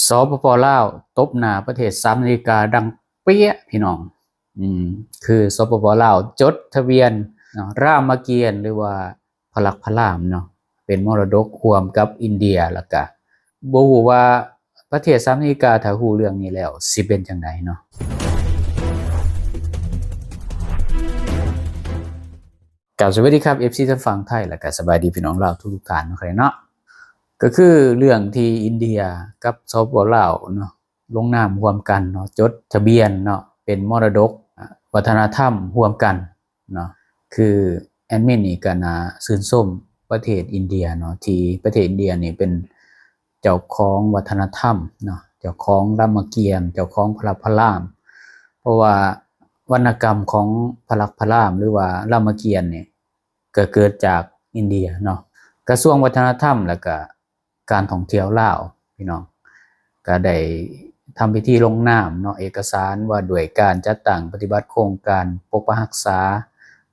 ສປປ ລາວ ຕົບໜ້າປະເທດສະຫະລັດອາເມລິກາ ດັງເປຍ ພີ່ນ້ອງ. ອືມ ຄື ສປປ ລາວ ຈົດທະບຽນເນາະ ຣາມະກຽນ ຫຼືວ່າພະລັກພະລາມເນາະ ເປັນມໍລະດົກຮ່ວມກັບອິນເດຍ. ແລ້ວກະບໍ່ຮູ້ວ່າປະເທດສະຫະລັດອາເມລິກາ ຖ້າຮູ້ເລື່ອງນີ້ແລ້ວ ຊິເປັນຈັ່ງໃດເນາະ. ກາບສະຫວັດດີຄັບ ເອັຟຊີ ທາງຝັ່ງໄທ ແລ້ວກະສະບາຍດີພີ່ນ້ອງລາວທຸກໆທ່ານເນາະ ເນາະ. ກໍຄືເລື່ອງທີ່ອິນເດຍກັບ ສປປ ລາວ ເນາະ ລົງນາມຮ່ວມກັນເນາະ ຈົດທະບຽນເນາະ ເປັນມໍລະດົກ ອາ ວັດທະນະທຳຮ່ວມກັນເນາະ. ຄືແອດມິນນີ້ກໍໜ້າຊື່ນຊົມປະເທດອິນເດຍເນາະ ທີ່ປະເທດອິນເດຍນີ້ເປັນເຈົ້າຂອງວັດທະນະທຳເນາະ ເຈົ້າຂອງຣາມະກຽນ ເຈົ້າຂອງພະລັກພະລາມ. ເພາະວ່າວັນນະກຳຂອງພະລັກພະລາມ ຫຼືວ່າຣາມະກຽນນີ້ ກໍເກີດຈາກອິນເດຍເນາະ. ກະຊວງວັດທະນະທຳ ແລ້ວກະ ການທ່ອງທ່ຽວລາວ ພີ່ນ້ອງ ກໍໄດ້ທຳພິທີລົງນາມເນາະ ເອກະສານວ່າດ້ວຍການຈັດຕັ້ງປະຕິບັດໂຄງການປົກປັກຮັກສາ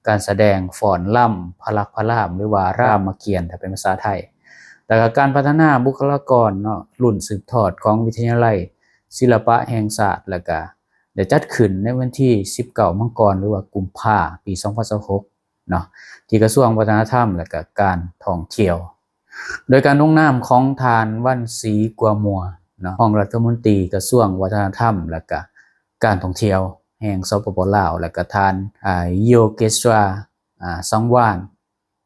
ການສະແດງຟ້ອນລຳພະລັກພະລາມ ຫຼືວ່າຣາມະກຽນ ຖ້າເປັນພາສາໄທ. ແລ້ວກໍການພັດທະນາບຸກຄະລາກອນເນາະ ລຸ້ນສືບທອດຂອງວິທະຍາໄລສິລະປະແຫ່ງຊາດ ແລ້ວກໍໄດ້ຈັດຂຶ້ນໃນວັນທີສິບເກົ້າ ມັງກອນ ຫຼືວ່າກຸມພາ ປີສອງພັນຊາວຫົກ ເນາະ ທີ່ກະຊວງວັດທະນະທຳ ແລະກະການທ່ອງທ່ຽວ ໂດຍການລົງນາມຂອງທ່ານ ວັນສີ ກົວມົວ ເນາະ ຮອງລັດຖະມົນຕີກະຊວງວັດທະນະທຳ ແລະກະການທ່ອງທ່ຽວແຫ່ງ ສປປ ລາວ ແລະກະທ່ານ ອາ ໂຍເກສວາ ອາ ສັງວານ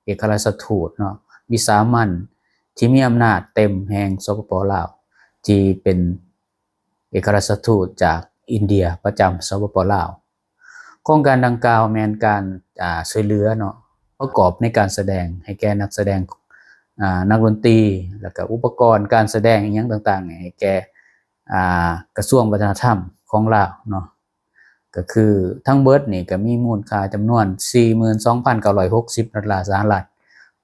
ເອກອັຄລັດຖະທູດເນາະ ວິສາມັນທີ່ມີອຳນາດເຕັມແຫ່ງ ສປປ ລາວ ທີ່ເປັນເອກອັຄລັດຖະທູດຈາກອິນເດຍປະຈຳ ສປປ ລາວ. ໂຄງການດັ່ງກ່າວແມ່ນການ ອາ ຊ່ວຍເຫຼືອເນາະ ປະກອບໃນການສະແດງໃຫ້ແກ່ນັກສະແດງ ອາ ນັກດົນຕີ ແລ້ວກະອຸປະກອນການສະແດງອີ່ຫຍັງຕ່າງໆ ໃຫ້ແກ່ ອາ ກະຊວງວັດທະນະທຳຂອງລາວເນາະ. ກະຄືທັງເບິດນີ້ກະມີມູນຄ່າຈຳນວນສີ່ໝື່ນສອງພັນເກົ້າຮ້ອຍຫົກສິບດອນລາສະຫະລັດ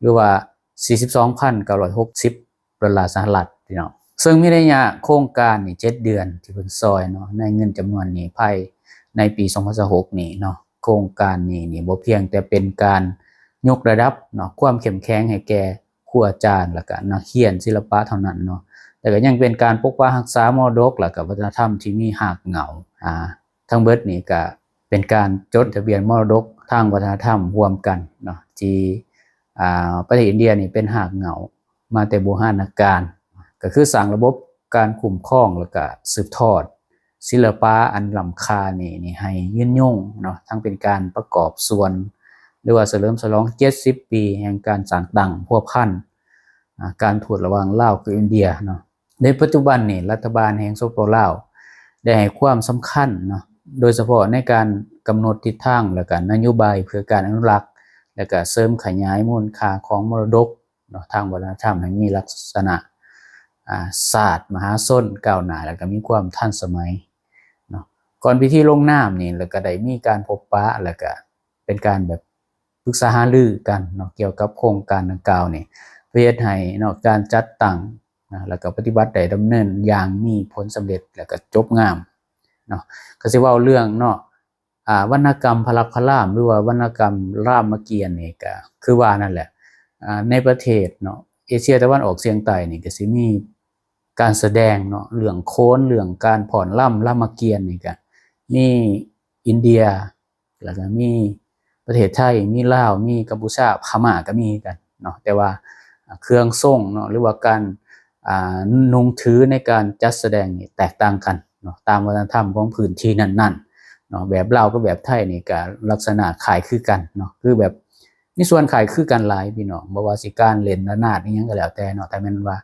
ຫຼືວ່າສີ່ສິບສອງພັນເກົ້າຮ້ອຍຫົກສິບ ດອນລາສະຫະລັດ ພີ່ນ້ອງ. ເຊິ່ງມີໄລຍະໂຄງການນີ້ເຈັດເດືອນທີ່ເພິ່ນຊ່ອຍເນາະ ໃນເງິນຈຳນວນນີ້ ພາຍໃນປີສອງພັນຊາວຫົກນີ້ເນາະ. ໂຄງການນີ້ນີ້ບໍ່ພຽງແຕ່ເປັນການຍົກລະດັບເນາະ ຄວາມເຂັ້ມແຂງໃຫ້ແກ່ຄູອາຈານ ແລ້ວກະນັກຮຽນສິລະປະເທົ່ານັ້ນເນາະ ແຕ່ກະຍັງເປັນການປົກປັກຮັກສາມໍລະດົກ ແລ້ວກະວັດທະນະທຳທີ່ມີຮາກເຫງົ້າ ອາ ທັງເບິດນີ້ກະເປັນການຈົດທະບຽນມໍລະດົກທາງວັດທະນະທຳຮ່ວມກັນເນາະ ທີ່ ອາ ປະເທດອິນເດຍນີ້ເປັນຮາກເຫງົ້າມາແຕ່ບູຮານນະການ ກໍຄືສ້າງລະບົບການຄຸ້ມຄອງ ແລ້ວກະສືບທອດສິລະປະອັນລ້ຳຄ່ານີ້ ນີ້ໃຫ້ຍືນຍົງເນາະ ທັງເປັນການປະກອບສ່ວນ ຫຼືວ່າສະເຫຼີມສະຫຼອງເຈັດສິບປີແຫ່ງການສ້າງຕັ້ງພົວພັນ ອາ ການທູດລະຫວ່າງລາວກັບອິນເດຍເນາະ. ໃນປັດຈຸບັນນີ້ ລັດຖະບານແຫ່ງ ສປປ ລາວ ໄດ້ໃຫ້ຄວາມສຳຄັນເນາະ ໂດຍສະເພາະໃນການກຳນົດທິດທາງ ແລະກະນະໂຍບາຍເພື່ອການອະນຸລັກ ແລະກະເສີມຂະຫຍາຍມູນຄ່າຂອງມໍລະດົກເນາະ ທາງວັດທະນະທຳໃຫ້ມີລັກສະນະ ອາ ຊາດມະຫາຊົນກ້າວໜ້າ ແລະກະມີຄວາມທັນສະໄໝເນາະ. ກ່ອນພິທີລົງນາມນີ້ ແລະກະໄດ້ມີການພົບປະ ແລະກະ ເປັນການແບບປຶກສາຫາລືກັນເນາະ ກ່ຽວກັບໂຄງການດັ່ງກ່າວນີ້ ເພື່ອເຮັດໃຫ້ເນາະ ການຈັດຕັ້ງນະ ແລ້ວກໍປະຕິບັດໄດ້ດຳເນີນຢ່າງມີຜົນສຳເລັດ ແລ້ວກໍຈົບງາມເນາະ. ກໍຊິເວົ້າເລື່ອງເນາະ ອາ ວັນນະກຳພະລັກພະລາມ ຫຼືວ່າວັນນະກຳຣາມະກຽນນີ້ ກໍຄືວ່ານັ້ນແຫຼະ ອາ ໃນປະເທດເນາະ ເອເຊຍຕາເວັນອອກສຽງໃຕ້ນີ້ ກໍຊິມີການສະແດງເນາະ ເລື່ອງໂຂນ ເລື່ອງການຟ້ອນລຳຣາມະກຽນນີ້ ກໍມີອິນເດຍ ແລ້ວກໍມີປະເທດໄທ ມີລາວ ມີກຳປູເຈຍ ພະມ້າກໍມີຄືກັນເນາະ ແຕ່ວ່າເຄື່ອງຊົງເນາະ ຫຼືວ່າການ ອ່າ ນຸ່ງຖືໃນການຈັດສະແດງນີ້ແຕກຕ່າງກັນເນາະ ຕາມວັດທະນະທຳຂອງພື້ນທີ່ນັ້ນໆເນາະ. ແບບລາວກັບແບບໄທນີ້ກໍລັກສະນະຄ້າຍຄືກັນເນາະ ຄືແບບມີສ່ວນຄ້າຍຄືກັນຫຼາຍພີ່ນ້ອງ ບໍ່ວ່າຊິການຫຼິ້ນລະນາດອີ່ຫຍັງກໍແລ້ວແຕ່ເນາະ ຖ້າແມ່ນວ່າ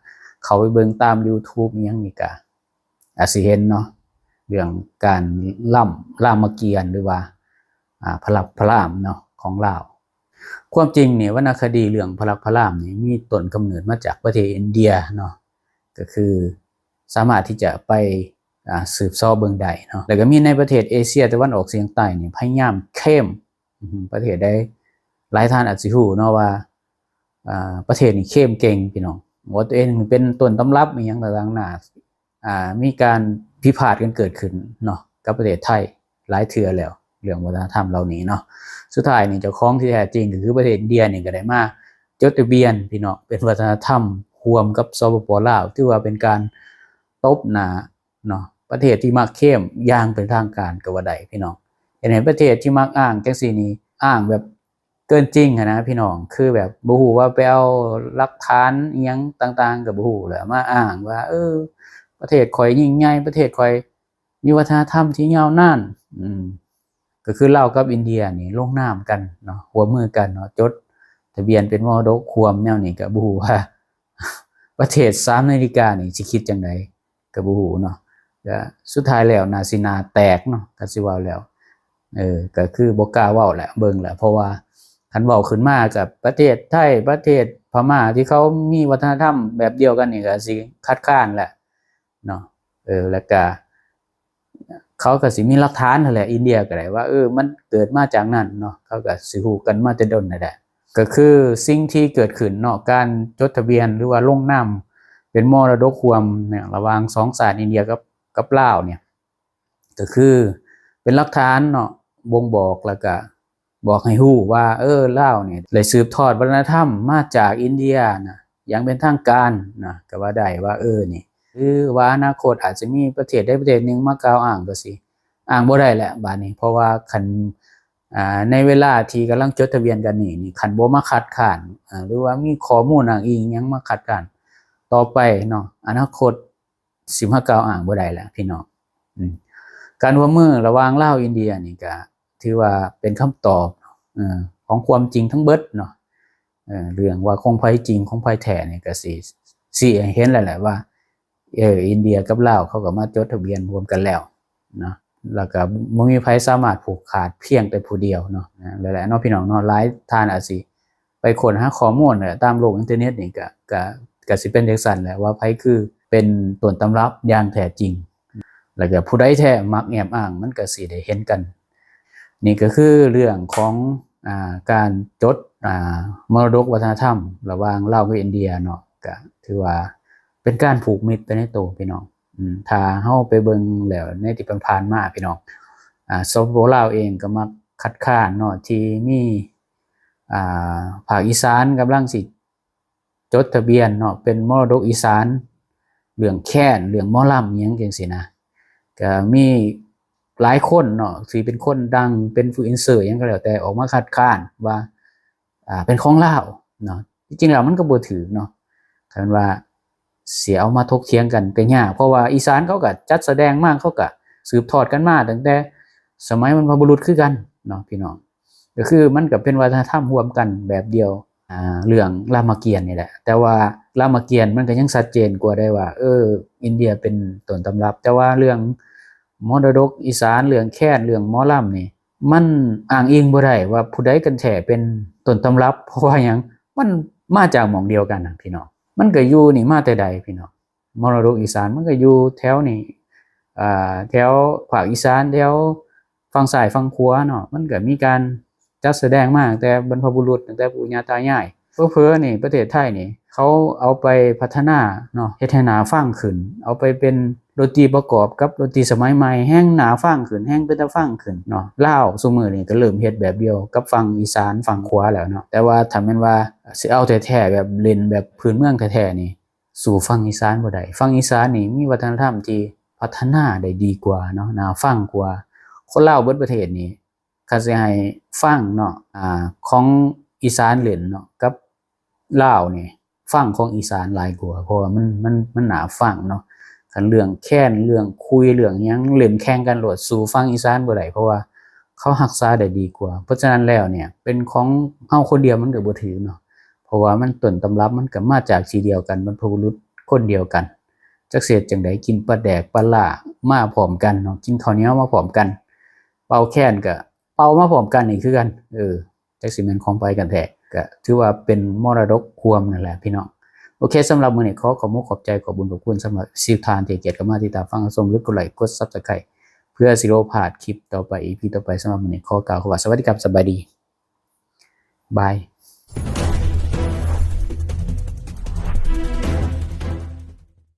ເຂົ້າໄປເບິ່ງຕາມ YouTube ອີ່ຫຍັງນີ້ກໍ ອາດຊິເຫັນເນາະ ເລື່ອງການລຳຣາມະກຽນ ຫຼືວ່າ ອາ ພະລັກພະລາມເນາະ ຂອງລາວ. ຄວາມຈິງນີ້ ວັນນະຄະດີເລື່ອງພະລັກພະລາມນີ້ ມີຕົ້ນກຳເນີດມາຈາກປະເທດອິນເດຍເນາະ ກໍຄືສາມາດທີ່ຈະໄປ ອາ ສືບເສາະເບິ່ງໄດ້ເນາະ ແລ້ວກໍມີໃນປະເທດເອເຊຍຕາເວັນອອກສຽງໃຕ້ນີ້ ພະຍາຍາມເຄມ ອາ ປະເທດໃດ ຫຼາຍທ່ານອາດຊິຮູ້ເນາະວ່າ ອາ ປະເທດນີ້ເຄມເກັ່ງພີ່ນ້ອງ ວ່າຕົວເອງເປັນຕົ້ນຕຳລັບອີ່ຫຍັງຕ່າງໆນາ ອາ ມີການພິພາດກັນເກີດຂຶ້ນເນາະ ກັບປະເທດໄທຫຼາຍເທື່ອແລ້ວ ເລື່ອງວັດທະນະທຳເຫຼົ່ານີ້ເນາະ. ສຸດທ້າຍນີ້ ເຈົ້າຂອງທີ່ແທ້ຈິງກໍຄືປະເທດອິນເດຍນີ້ ກໍໄດ້ມາຈົດທະບຽນພີ່ນ້ອງ ເປັນວັດທະນະທຳຮ່ວມກັບ ສປປ ລາວ ຖືວ່າເປັນການ ຕົບໜ້າເນາະ ປະເທດທີ່ມັກເຄມຢ່າງເປັນທາງການກໍວ່າໄດ້ພີ່ນ້ອງ. ເຮັດໃຫ້ປະເທດທີ່ມັກອ້າງຈັ່ງຊີ້ນີ້ ອ້າງແບບເກີນຈິງຫັ້ນນະພີ່ນ້ອງ, ຄືແບບບໍ່ຮູ້ວ່າໄປເອົາຫຼັກຖານອີ່ຫຍັງຕ່າງໆກໍບໍ່ຮູ້ແຫຼະ ມາອ້າງວ່າ ເອີ ປະເທດຂ້ອຍຍິ່ງໃຫຍ່ ປະເທດຂ້ອຍ ມີວັດທະນະທຳທີ່ຍາວນານ ອືມ ກໍຄືລາວກັບອິນເດຍນີ້ລົງນາມກັນເນາະ ຮ່ວມມືກັນເນາະ ຈົດທະບຽນເປັນມໍລະດົກຮ່ວມແນວນີ້ ກໍບໍ່ຮູ້ວ່າປະເທດສາມອາເມລິການີ້ຊິຄິດຈັ່ງໃດ ກໍບໍ່ຮູ້ເນາະ. ກໍສຸດທ້າຍແລ້ວໜ້າຊິໜ້າແຕກເນາະ ກໍຊິເວົ້າແລ້ວ ເອີ ກໍຄືບໍ່ກ້າເວົ້າແຫຼະ ເບິ່ງແຫຼະ ເພາະວ່າຄັນເວົ້າຂຶ້ນມາກັບປະເທດໄທ ປະເທດພະມ້າ ທີ່ເຂົາມີວັດທະນະທຳແບບດຽວກັນນີ້ ກໍຊິຄັດຄ້ານແຫຼະ ເນາະ ເອີ ແລ້ວກະເຂົາກະຊິມີຫຼັກຖານຫັ້ນແຫຼະ ອິນເດຍກະໄດ້ ວ່າ ເອີ ມັນເກີດມາຈາກນັ້ນເນາະ ເຂົາກະຊິຮູ້ກັນມາແຕ່ດົນຫັ້ນແຫຼະ. ກະຄືສິ່ງທີ່ເກີດຂຶ້ນເນາະ ການຈົດທະບຽນ ຫຼືວ່າລົງນາມເປັນມໍລະດົກຮ່ວມເນຍ ລະຫວ່າງສອງຊາດ ອິນເດຍກັບ ກັບລາວເນຍ ກໍຄືເປັນຫຼັກຖານເນາະ ບົ່ງບອກ ແລ້ວກະບອກໃຫ້ຮູ້ວ່າ ເອີ ລາວນີ້ໄດ້ສືບທອດວັດທະນະທຳມາຈາກອິນເດຍນະ ຢ່າງເປັນທາງການນະ ກໍວ່າໄດ້ວ່າ ເອີ ນີ້ ຫຼືວ່າອະນາຄົດອາດຈະມີປະເທດໃດປະເທດໜຶ່ງມາກ່າວອ້າງ ກໍຊິອ້າງບໍ່ໄດ້ແຫຼະບາດນີ້. ເພາະວ່າຄັນ ອ່າ ໃນເວລາທີ່ກຳລັງຈົດທະບຽນກັນນີ້ ນີ້ ຄັນບໍ່ມາຄັດຄ້ານ ອ່າ ຫຼືວ່າມີຂໍ້ມູນອ້າງອີງຫຍັງມາຄັດຄ້ານ ຕໍ່ໄປເນາະ ອະນາຄົດ ຊິມາກ່າວອ້າງບໍ່ໄດ້ແລ້ວພີ່ນ້ອງ. ອືມ ການຮ່ວມມືລະຫວ່າງລາວອິນເດຍນີ້ກະຖືວ່າເປັນຄຳຕອບ ເອີ ຂອງຄວາມຈິງທັງເບິດເນາະ. ເອີ ເລື່ອງວ່າຂອງໃຜຈິງຂອງໃຜແທ້ນີ້ກະຊິຊີ້ໃຫ້ເຫັນແລ້ວແຫຼະວ່າ ເອີ ອິນເດຍກັບລາວເຂົາກໍມາຈົດທະບຽນຮ່ວມກັນແລ້ວເນາະ ແລ້ວກໍບໍ່ມີໃຜສາມາດຜູກຂາດພຽງແຕ່ຜູ້ດຽວເນາະ. ແລ້ວແຫຼະເນາະພີ່ນ້ອງເນາະ ຫຼາຍທ່ານອາດຊິ ໄປຄົ້ນຫາຂໍ້ມູນແຫຼະ ຕາມໂລກອິນເຕີເນັດນີ້ ກະ ກະ ກະຊິເປັນຈັ່ງຊັ້ນແຫຼະ ວ່າໃຜຄືເປັນຕົ້ນຕຳລັບຢ່າງແທ້ຈິງ ແລ້ວກະຜູ້ໃດແທ້ມັກແອບອ້າງ ມັນກະຊິໄດ້ເຫັນກັນ. ນີ້ກະຄືເລື່ອງຂອງ ອ່າ ການຈົດ ອ່າ ມໍລະດົກວັດທະນະທຳລະຫວ່າງລາວກັບອິນເດຍເນາະ ກະຖືວ່າເປັນການຜູກມິດໄປໃນໂຕພີ່ນ້ອງ. ອືມ ຖ້າເຮົາໄປເບິ່ງແລ້ວໃນທີ່ຜ່ານໆມາພີ່ນ້ອງ ອ່າ ສປປ ລາວເອງກໍມັກຄັດຄ້ານເນາະ ທີ່ມີ ອ່າ ພາກອີສານກຳລັງຊິຈົດທະບຽນເນາະ ເປັນມໍລະດົກອີສານ ເລື່ອງແຄນ ເລື່ອງໝໍລຳ ອີ່ຫຍັງຈັ່ງຊີ້ນະ. ກະມີຫຼາຍຄົນເນາະ ທີ່ເປັນຄົນດັງ ເປັນຟຣີແລນເຊີ ຫຍັງກໍແລ້ວແຕ່ ອອກມາຄັດຄ້ານວ່າ ອ່າ ເປັນຂອງລາວເນາະ. ທີ່ຈິງແລ້ວມັນກໍບໍ່ຖືກເນາະ ຄັນວ່າຊິເອົາມາຖົກຖຽງກັນກໍຍາກ ເພາະວ່າອີສານເຂົາກໍຈັດສະແດງມາ ເຂົາກໍສືບທອດກັນມາຕັ້ງແຕ່ສະໄໝບັນພະບຸລຸດຄືກັນເນາະພີ່ນ້ອງ. ກໍຄືມັນກໍເປັນວັດທະນະທຳຮ່ວມກັນແບບດຽວ ອ່າ ເລື່ອງລາມະກຽນນີ້ແຫຼະ ແຕ່ວ່າລາມະກຽນມັນກໍຍັງຊັດເຈນກວ່າໄດ້ວ່າ ເອີ ອິນເດຍເປັນຕົ້ນຕຳລັບ ແຕ່ວ່າເລື່ອງມໍລະດົກອີສານ ເລື່ອງແຄນ ເລື່ອງໝໍລຳນີ້ ມັນອ້າງອີງບໍ່ໄດ້ວ່າຜູ້ໃດກັນແທ້ເປັນຕົ້ນຕຳລັບ ເພາະວ່າຫຍັງ ມັນມາຈາກໝ່ອງດຽວກັນນະພີ່ນ້ອງ. ມັນກໍຢູ່ນີ້ມາແຕ່ໃດພີ່ນ້ອງ ມໍລະດົກອີສານມັນກໍຢູ່ແຖວນີ້ ອ່າ ແຖວພາກອີສານ ແຖວຝັ່ງຊ້າຍຝັ່ງຂວາເນາະ ມັນກໍມີການຈັດສະແດງມາຕັ້ງແຕ່ບັນພະບຸລຸດ ຕັ້ງແຕ່ປູ່ຍ່າຕາຍາຍ. ເຜີໆນີ້ປະເທດໄທນີ້ ເຂົາເອົາໄປພັດທະນາເນາະ ເຮັດໃຫ້ໜ້າຟັງຂຶ້ນ ເອົາໄປເປັນດົນຕີປະກອບກັບດົນຕີສະໄໝໃໝ່ ແຮ່ງໜ້າຟັງຂຶ້ນ ແຮ່ງເປັນຕາຟັງຂຶ້ນເນາະ. ລາວຊຸມື້ນີ້ກໍເລີ່ມເຮັດແບບດຽວກັບຝັ່ງອີສານຝັ່ງຂວາແລ້ວເນາະ ແຕ່ວ່າຖ້າແມ່ນວ່າຊິເອົາແທ້ໆ ແບບເຫຼັ້ນແບບພື້ນເມືອງແທ້ໆນີ້ ສູ້ຝັ່ງອີສານບໍ່ໄດ້. ຝັ່ງອີສານນີ້ມີວັດທະນະທຳທີ່ພັດທະນາໄດ້ດີກວ່າເນາະ ໜ້າຟັງກວ່າ. ຄົນລາວເບິດປະເທດນີ້ ຄັນຊິໃຫ້ຟັງເນາະ ອ່າ ຂອງອີສານເຫຼັ້ນເນາະ ກັບລາວນີ້ ຟັງຂອງອີສານຫຼາຍກວ່າ ເພາະວ່າມັນ ມັນ ມັນໜ້າຟັງເນາະ. ຄັນເລື່ອງແຄນ ເລື່ອງຄຸຍ ເລື່ອງຫຍັງ ເຫຼັ້ນແຂ່ງກັນໂລດ ສູ້ຝັ່ງອີສານບໍ່ໄດ້ ເພາະວ່າເຂົາຮັກສາໄດ້ດີກວ່າ. ເພາະສະນັ້ນແລ້ວເນຍ ເປັນຂອງເຮົາຄົນດຽວມັນກໍບໍ່ຖືກເນາະ ເພາະວ່າມັນ ຕົ້ນຕຳລັບມັນກໍມາຈາກທີ່ດຽວກັນ ບັນພະບຸລຸດຄົນດຽວກັນ. ຈັກຊິເຮັດຈັ່ງໃດ ກິນປາແດກປາຫຼ້າມາພ້ອມກັນເນາະ ກິນເຂົ້າໜຽວມາພ້ອມກັນ ເປົ່າແຄນກໍເປົ່າມາພ້ອມກັນອີກຄືກັນ. ເອີ ຈັກຊິແມ່ນຂອງໃຜກັນແທ້ ກໍຖືວ່າເປັນມໍລະດົກຮ່ວມນັ້ນແຫຼະພີ່ນ້ອງ. ໂອເຄ ສຳລັບມື້ນີ້ຂໍຂອບມຸກຂອບໃຈ ຂອບບຸນຂອບຄຸນສຳລັບທຸກທ່ານທີ່ໃຫ້ກຽດເຂົ້າມາຕິດຕາມຟັງຮັບຊົມ ຫຼືກົດໄລ້ກົດ Subscribe ເພື່ອຊິບໍ່ພາດຄລິບຕໍ່ໄປ ອີພີ ຕໍ່ໄປ. ສຳລັບມື້ນີ້ຂໍກ່າວຄຳວ່າສະຫວັດດີຄັບ ສະບາຍດີ ບາຍ.